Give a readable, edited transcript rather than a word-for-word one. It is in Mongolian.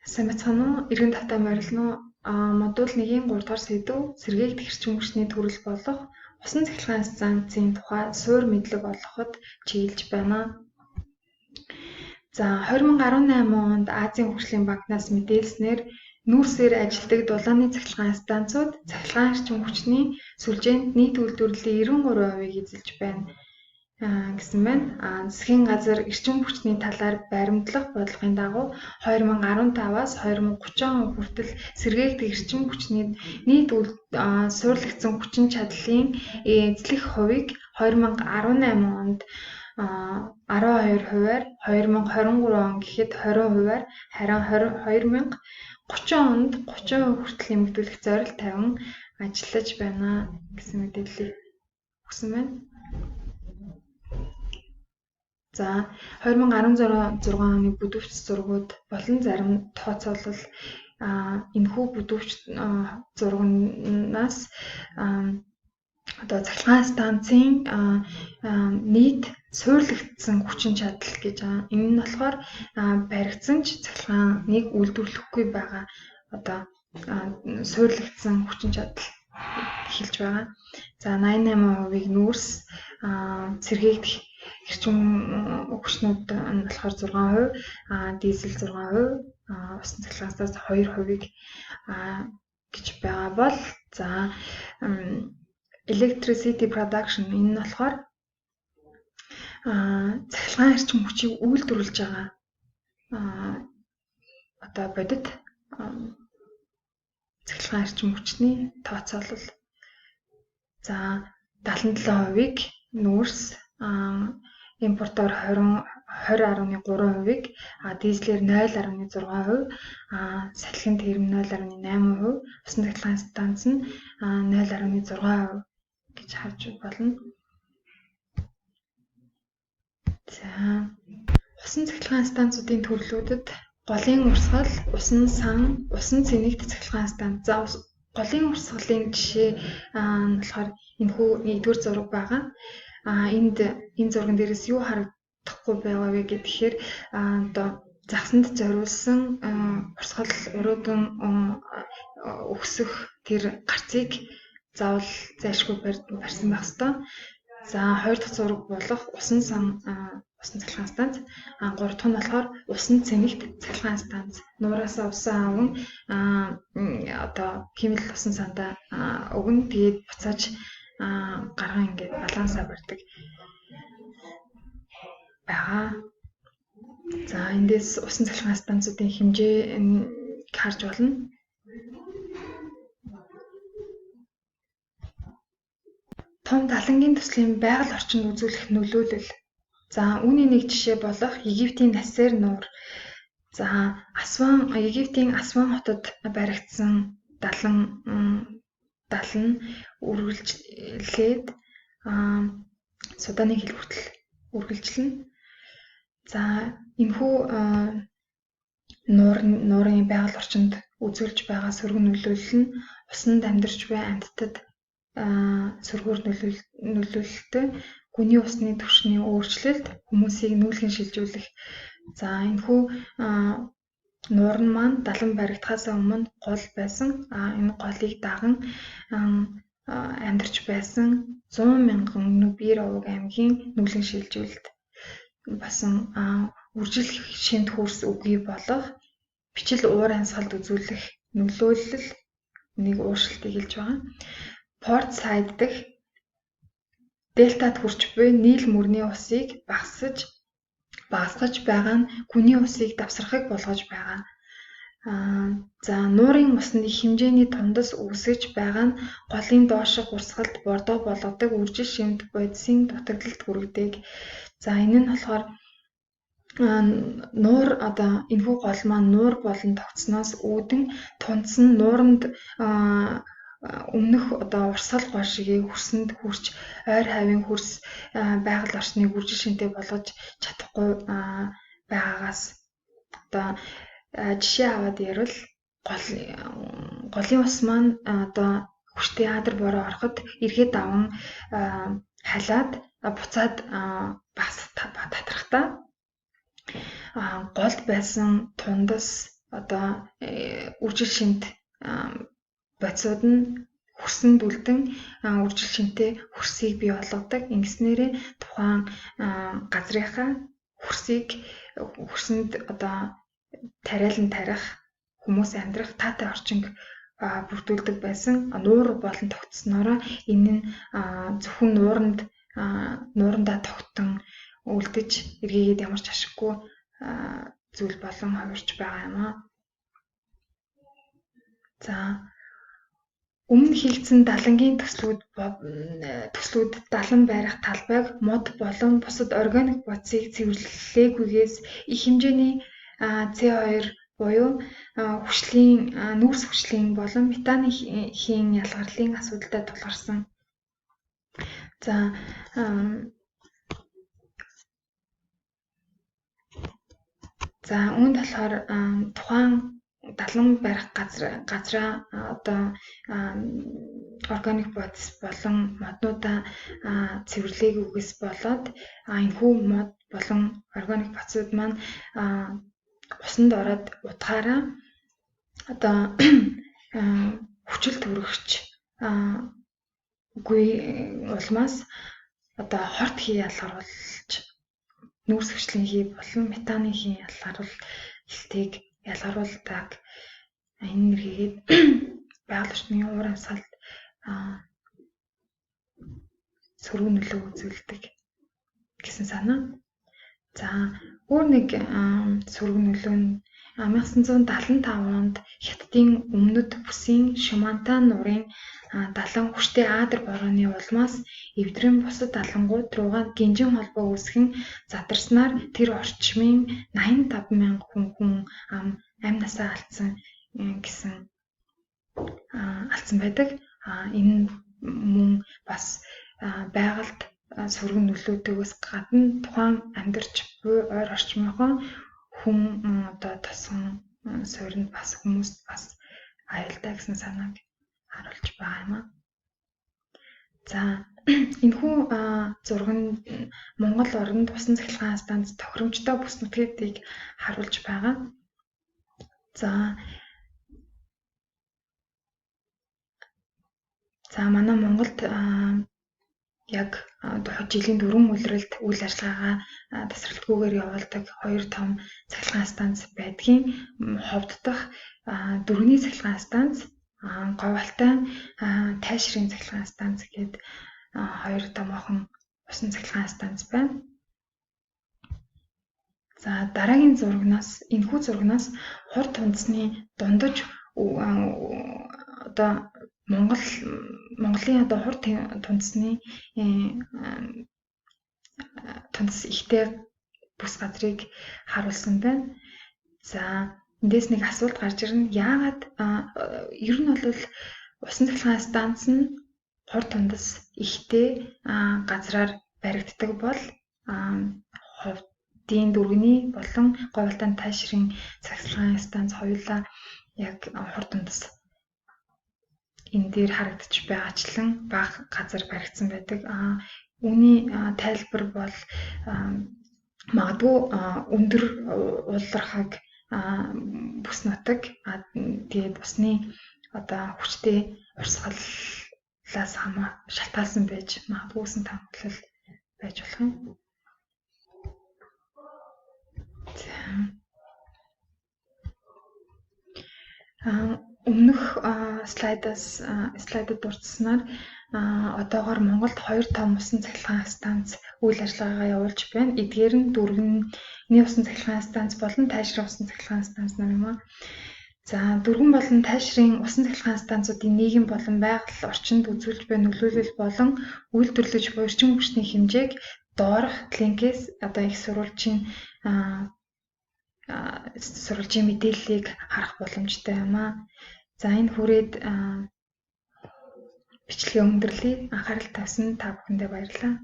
Сайн байцгаана уу? Эргэн тавтай морилно уу? Модуль 1-ийн 3 дугаар сэдэв сэргээгдэх эрчим хүчний төрөл болох усан цахилгаан станцын тухай суур мэдлэг олгоход чиглэж байна. За, 2018 онд Азийн хөгжлийн банкнаас мэдээлснээр нүүрсээр ажилладаг дулааны цахилгаан станцууд цахилгаан эрчим хүчний сүлжээнд нийт үйлдвэрлэлийн 93%-ийг эзэлж байна гэсэн байна. Засгийн газар эрчим хүчний талаар баримтлах бодлогын дагуу 2015-аас 2030 он хүртэл сэргээгдэх эрчим хүчний нийт суурлагдсан хүчин чадлын эзлэх хувийг 2018 онд 12%-аар, 2023 он гэхэд 20%-аар, харин 2030 онд 30% хүртэл нэмэгдүүлэх зорилт тавин ажиллаж байна гэсэн мэдээллийг өгсөн байна. За, 2016 оны бүдүүвч зургууд болон зарим тооцоолол. Энэхүү бүдүүвч зурганаас одоо цахилгаан станцын нийт суурлагдсан хүчин чадал гэж байгаа. Энэ нь болохоор баригдсан ч цахилгааныг үйлдвэрлэхгүй байгаа одоо суурлагдсан хүчин чадал хэлж байгаа. За, 88%-ийг нүүрс, сэргээгдэх эрчим хүчнүүд нь болохоор 6%, дизель 6%, усан цахилгаан 2%-ийг гэж байгаа бол, за, electricity production энэ нь болохоор цахилгаан эрчим хүчийг үйлдвэрлэж байгаа одоо бодит цахилгаан эрчим хүчний тооцоолол. За, 77%-ийг нүүрс, импортоор 20 20.3%-ийг, дизелээр 0.6%, сахилгын тэрм 0.8%, усан цахилгаан станц нь 0.6% гэж харж болно. За, усан цахилгаан станцуудын төрлүүдэд голын урсгал, усан сан, усан цэнэгт цахилгаан станц. За, голын урсгалын жишээ нь болохоор энэхүү нэгдүгээр зураг байгаа. Энд энэ зурган дээрээс юу харагдахгүй байгаа вэ гэхээр одоо загсанд зориулсан урсгал уруудан өксөх тэр гарцыг заавал зайлшгүй барьсан байх ёстой. За, хоёр дахь зураг болох усан сан усан цахилгаан станц. Гурав дахь нь болохоор усан цэнэгт цахилгаан станц. Нуураасаа усан аван одоо хиймэл усан сандаа өгнө. Тэгээд буцааж гарган ингээд балансаа барьдаг байгаа. За, эндээс усан цахилгаан станцуудын хэмжээ харж болно. Том далангийн төслийн байгаль орчинд үзүүлэх нөлөөлөл. За, үүний нэг жишээ болох Египтийн Насер нуур. За, Асван Египтийн Асван хотод баригдсан далан дал нь үргэлжлээд Суданы хил хүртэл үргэлжлэнэ. За, энэхүү нуурын байгаль орчинд үзүүлж байгаа сөрөг нөлөөлөл нь усанд амьдарч буй амьтдад сөргөөр нөлөөлөлттэй, гүний усны түвшний өөрчлөлт, хүмүүсийг нүүлгэн шилжүүлэх. За, энэхүү нуур нь маань далан баригдахаас өмнө гол байсан. Энэ голыг даган амьдарч байсан 100 мянган Нубир овог аймгийн нүүлгэн шилжүүлэлт басан үржил шимт хөрс үгүй болох бичил уур амьсгалд үзүүлэх нөлөөлөл нэг ууршилтыг хэлж байгаа. Порт Сайд дэх Дельтад хүрч буй Нил мөрний усыг багасгаж байгаа нь гүний усыг давсархаг болгож байгаа. За, нуурын усанд их хэмжээний тундас үүсгэж байгаа нь голын дооших урсгалд бордоо болгодог үржил шимт бодисын дутагдалд хүргэдэг. За, энэ нь болохоор нуур одоо энэхүү гол маань нуур болон тогтсоноос үүдэн тунц нь нууранд өмнөх одоо урсгал гол шигээ хөрсөнд хүрч ойр хавийн хөрс байгаль орчныг үржил шинтэй болгож чадахгүй байгаагаас одоо жишээ аваад ярил голын ус маань одоо хүчтэй адар бороо ороход эргээд даван халиад буцаад бас татрахдаа голд байсан тундас одоо үржил шинт бодисууд нь хөрсөнд үлдэн үржил шинтэй хөрсийг бий болгодог. Ингэснээрээ тухайн газрынхаа хөрсийг хөрсөнд одоо тариалан тарих, хүмүүс амьдрах таатай орчинг бүрдүүлдэг байсан. Нуур болон тогтсноороо энэ нь зөвхөн нуурандаа тогтон үлдэж эргээгээд ямар ч ашиггүй зүйл болон хувирч байгаа юм аа. За, өмнө хийгдсэн далангийн төслүүд далан байрах талбайг мод болон бусад органик бодисыг цэвэрлээгүйгээс их хэмжээний С2 буюу хүчлийн нүүрс хүчлийн болон метаны хийн ялгарлын асуудалтай тулгарсан. За, үүнд болохоор тухайн далан барих газраа одоо органик бодис болон моднуудаа цэвэрлээгүйгээс болоод энэхүү мод болон органик бодисууд маань усанд ороод удахаараа одоо хүчил төрөгч үгүй улмаас одоо хорт хий ялгаруулж нүүрс хүчлийн хий болон метаны хийн ялгаруулалтыг ялгаруулдаг. Энэ нэргээд байгаль орчны уур амьсгалд сөрөг нөлөө үзүүлдэг гэсэн санаа. За, өөр нэг сөрөг нөлөө нь 1975 онд Хятадын өмнөд бүсийн Шимантан нуурын далайн хүчтэй Адар борооны улмаас эвдрэн бусад далангууд руугаа гинжин холбоо үүсгэн задарснаар тэр орчмын 85 мянган хүн амь насаа алдсан гэсэн алдсан байдаг. Энэ мөн бас байгальд сөрөг нөлөөтэйгээс гадна тухайн амьдарч буй ойр орчмынхоо хүн одоо тосон суурьнд бас хүмүүст бас аюултай гэсэн санааг харуулж байгаа юм аа. За, энэхүү зураг нь Монгол оронд усан цахилгаан станц тохиромжтой бүс нутгийг харуулж байгаа. За, манай Монголд яг жилийн 4 улиралд үйл ажиллагаагаа тасралтгүйгээр явуулдаг 2 том цахилгаан станц байдгийн. Ховд дахь Дөрвний цахилгаан станц, Говьалтай Тайшрын цахилгаан станц гээд 2 томоохон усан цахилгаан станц байна. За, дараагийн зурагнаас энэхүү зурагнаас хур тундасны дундаж одоо Монголын одоо хур тундасны тундас ихтэй бүс газрыг харуулсан байна. За, эндээс нэг асуулт гарч ирнэ. Яагаад ер нь бол усан цахилгаан станц нь хур тундас ихтэй газраар баригддаг бол Ховдын дүүргэний болон Говьалтай Тайшрын цахилгаан станц хоёулаа яг хур тундас энэ дээр харагдаж байгаачлан бага газар баригдсан байдаг. Үүний тайлбар бол магадгүй өндөр уулархаг бүс нутаг, тэгээд усны одоо хүчтэй урсгалаас шалтгаалсан байж магадгүй гэсэн таамаглал байж болох юм. За, өмнөх слайдад дурдсанаар одоогоор Монголд 2 том усан цахилгаан станц үйл ажиллагаагаа явуулж байна. Эдгээр нь Дүүргэний усан цахилгаан станц болон Тайшрын усан цахилгаан станц нар юм аа. За, Дүүргэн болон Тайшрын усан цахилгаан станцуудын нийгэм болон байгаль орчинд үзүүлж буй нөлөөлөл болон үйлдвэрлэж буй эрчим хүчний хэмжээг доорх линкээс одоо их сурвалжийн мэдээллийг харах боломжтой юм аа. За, энэ хүрээд бичлэгээ өндөрлөе. Анхаарал тавьсан та бүхэндээ баярлалаа.